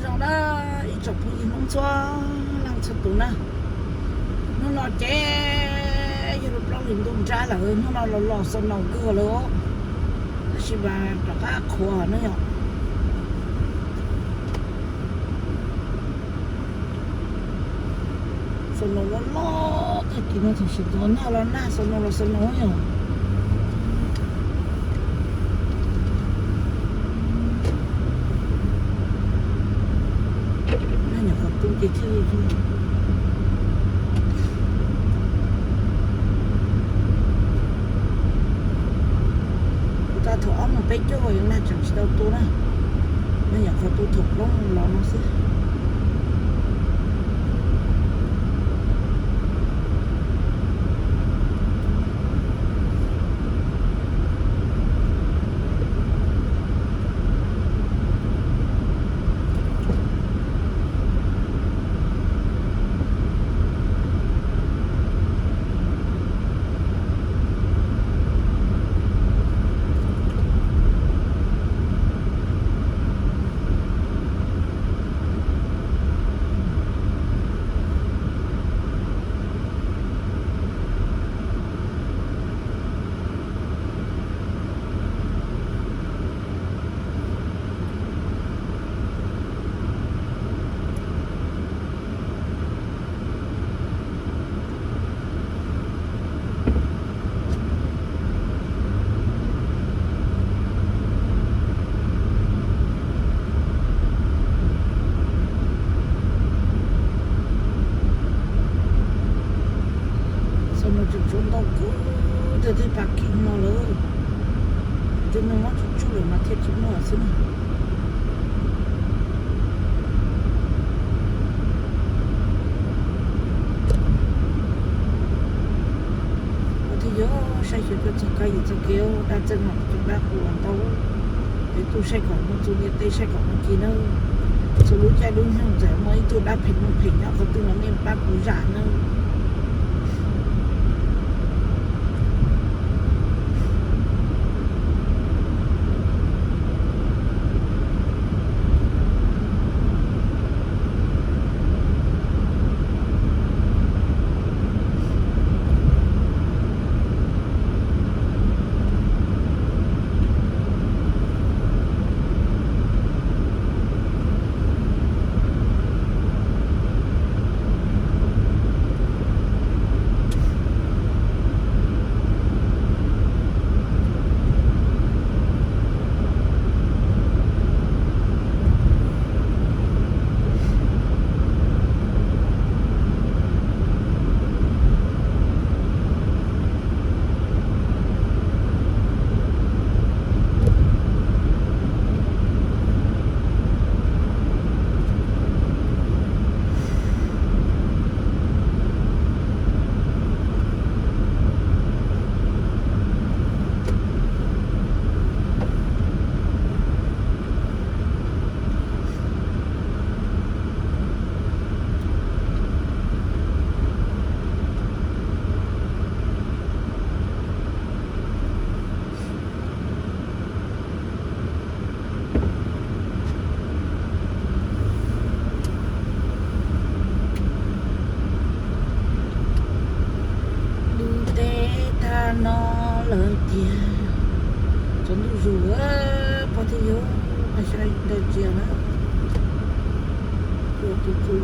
Zoo na, ib tsoom phooj ywg Hmoob txhua leej txhua tus na, hnub no ces yog lub plaub hlis ntuj nrab lawm, hnub no los los snow kawg lawm, tab sis mas rov qab qhuav na yom. Snow los los tag kis no, thaum sawv ntxov nag los nag, snow los snow yom. Nag nyuam qhuav tu ces thiaj li, kuv tas thaum ob moos peb caug nag tseem tsis tau tu na, nag nyuam qhuav tu thaum plaub moos los no xwb. Snow tseem tshuav ntau kawg, tej pab kis no lawm, tej me mob tsuj tsuj lawm mas thiaj tsis muaj xwb na. Ua thiaj yog saib xyuas koj txog kab yim txoj kev dab txeeg mas tseem dab qhuas ntau. Peb tuaj saib kom muaj txuj niam tej saib kom muaj kis nawb. Txhua lub caij lub nyoog txawm muaj ib tug dab phem muaj phem nyob qhov twg los nej pab kuv zam nawb. Dub teb tag no lawm tiag, tsaus ntuj zus, pog thiab yawg, pab saib ntawd tsis yog na, tus txus